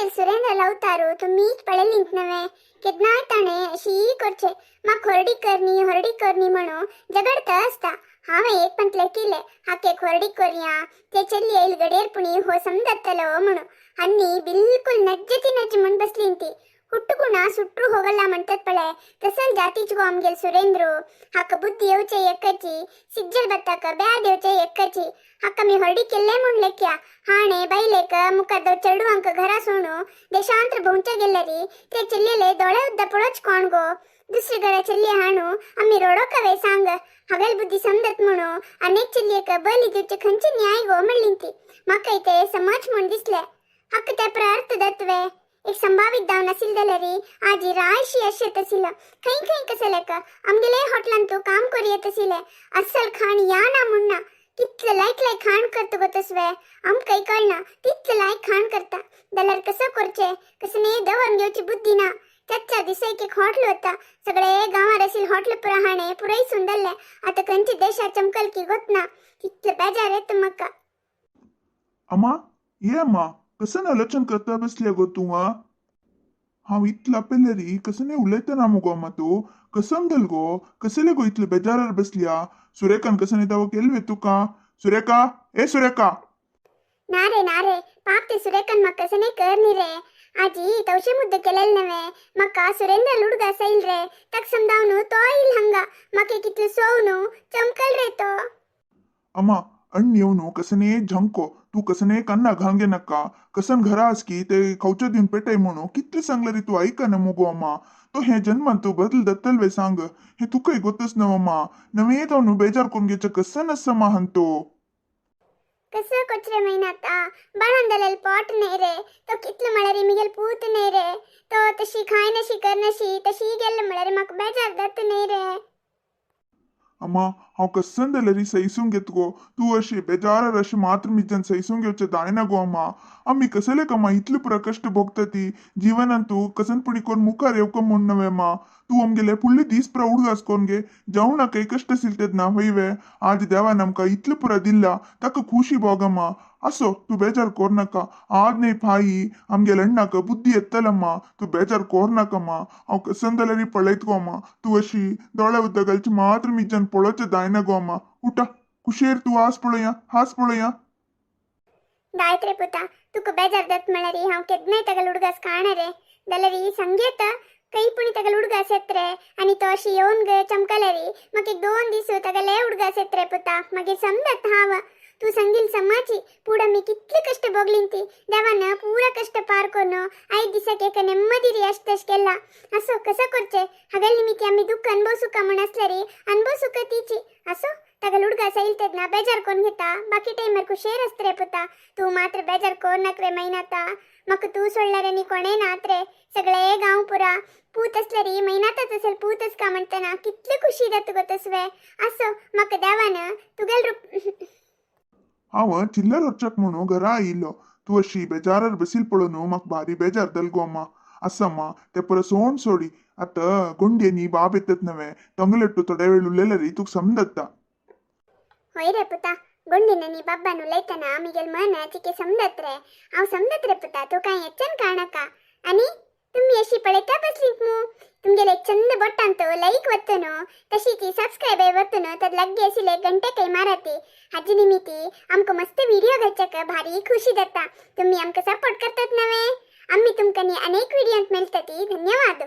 आमगेल सुरेंद्र लवतारू तुमीच पळयलींत नवे केदनाय ताणें अशी करचें म्हाका होरडी करनी होरडी करनी म्हणून झगडत आसता. हांवें एक पंतले केलें हाके होरडी करया ते चली येयल गडेर पुणी हो समजतलो म्हणून. अन्नी बिलकुल नज्जती नज्ज म्हण बसली ती. ಹುಟ್ಟುಗುಣ ಸುಟ್ರು ಹೋಗಲ್ಲ म्हणतात पळे तसल जातीच गो आमगेल सुरेंद्र. हाका बुद्धी येवचे एकची सिज्जल बत्ताक ब्याद येवचे एकची. हाका मी हळडी केल्ले म्हूण लेख्या हाणे बैलेक मुखार चेडवांक घरा सोणू देशांतर भोंवच्या गेल्लरी ते चेल्लेले दोळे उद्ದ पळोच कोण गो. दुसरे घरा चेल्ली हाणू आम्ही रोडो कवे सांग. हगल बुद्धी समजत म्हणू अनेक चेल्लियेक बली दिवचे खंयचे न्याय गो म्हणली ती. म्हाका ते समज म्हूण दिसले. हक्क ते प्रार्थ दत्वे एक संभावित दाव नासिल जाल्यारी आजी रायशी अशें तसिल खंय खंय कसलेक आमगेले हॉटलान तूं काम करी येत आशिल्लें. अस्सल खाण या ना म्हूण ना कितलें लायक लायक खाण करता गो तसवे आमकांय कळना तितलें लायक खाण करता जाल्यार कसं करचें कसं न्ही दवरून घेवची बुद्धी ना. चच्चा दिसा एक एक हॉटल होता सगळे गांवार आशिल्लें हॉटल पुरा हाणें पुराय सुंदरलें. आतां खंयच्या देशात चमकल की गोत ना. तितलें बेजार येता म्हाका. अम्मा ये अम्मा कसं आलोचन करता बसल्या गो तूं आ? हांव इतलो आपयल्यारी कसं नाही उलयतना मुगो अम्मा तूं कसं गेल गो कसले गो इतले बेजारार बसल्या. सुरेखान कसं नाही तवा केलवे तुका. सुरेखा ए सुरेखा. ना रे ना रे पाप ते सुरेखान म्हाका कसं नाही कर न्ही रे. आजी तवशे मुद्दे केलेले नव्हे म्हाका सुरेंद्र लुडगा सैल रे ताका समजावन तो येईल हांगा म्हाका कितलो सोवनु चमकल रे तो. अम्मा अण्ण येवन कसने झंको तू कसने कन्ना घालगे नका कसन घरा आसकी ते खावचे दिवन पेटय म्हणू कितले सांगले रे तू ऐकना मुगो अम्मा. तो हे जन्मान तू बदल दत्तल वे सांग हे तुकाय गोतच नव अम्मा. नवे जावन बेजार करून घेवचें कसन आसा मा तो. कसं कोचरे महिनाता बाळान जालेल पोट न्ही रे तो कितलो म्हळ्यार मिगेल पूत न्ही रे तो तशी खाय नशी कर नशी तशी गेल्लो म्हळ्यार म्हाका बेजार जाता न्ही रे. अम्मा हांव कसन जाल्यार सैसूंक घेत गो तूं अशी बेजारार अशी मात्र मिज्जान सैसूंक घेवचें जायना गो अम्मा. आमी कसले कमा इतले पुरा कश्ट भोगता ती जिवनान तूं कसनपणी करून मुखार येवका म्हूण नव्हे अम्मा. तूं आमगेले फुडले दीस पुरा उडगास करून घे जेवणाकय कश्ट आशिल्ले तेन्ना हय वे. आज देवान आमकां इतलें पुरा दिल्ला ताका खुशी भोग अम्मा. असो तूं बेजार कर नाका. आज न्ही फाई आमगेले अण्णाक बुद्धी येतला अम्मा. तूं बेजार कर नाका अम्मा. हांव कसन जाल्यार पळयत गो अम्मा. तूं अशी दोळे उदक घालची मात्र मिज्जान पळोवचें जायना गो अम्मा. उठा कुशेर तूं हास पळोवया हास पळोवया. दायत रे पुता तुका बेजार जात म्हळ्यार हांव केन्नाय ताका उडगास काणा रे जाल्यार सांगयेता खंय पुणी ताका उडगास येत रे. आनी तो अशी येवन गे चमकल्यारी म्हाका एक दोन दीस ताका उडगास येत रे पुता. मागीर समजत हांव तूं सांगील समाची पूण आमी कितले कश्ट भोगलीं ती देवान पुरा कश्ट पार करून आयज दिसाक एका नेम्मदी रे अशें तशें केला. असो कसं करचें हागेल निमित्ती आमी दुःख अनुभवसुका म्हण आसल्यारी अनुभवसुका तिची. असो ताका उडगास येईल तेन्ना बेजार करून घेता बाकी टायमार खुशेर आसता रे पुता. तूं मात्र बेजार कर नाक रे मैनाता. म्हाका तूं सोडल्यार आनी कोणें नात रे. सगळे गांव पुरा पूत असल्यारी मैनातच असेल पूतच का म्हणतना कितले खुशी जाता गो तसवे. असो म्हाका देवान तुगेल रूप हांव चिल्लर वचक म्हणून घरा आयिल्लो तूं अशी बेजारार बसील पळोवन म्हाका भारी बेजार जाल गो अम्मा. आसा अम्मा ते परस सोण सोडी आतां गोंडयेनी बाब येतात नव्हे तंगलेट्टू थोड्या वेळ उलयल्यार तुका समजता. होय रे पुता गोंडीन नी बाब्बान उलयतना मिगेल मन चिके समजत रे. हांव समजत रे पुता तूं कांय येच्चन काणका. आनी तुमी अशी पळयता बसलीत मू तुमगेले एक चंद बोटांत लाईक वत्तनु तशी ती सबस्क्रायब वत्तनु तर लग्गे आशिल्ले घंटे काही माराती. हाजी निमित्ती आमकां मस्त व्हिडिओ घालच्याक भारी खुशी जाता. तुमी आमकां सपोर्ट करतात नव्हे. आमी तुमकां नी अनेक व्हिडियोंत मेळटली. धन्यवाद.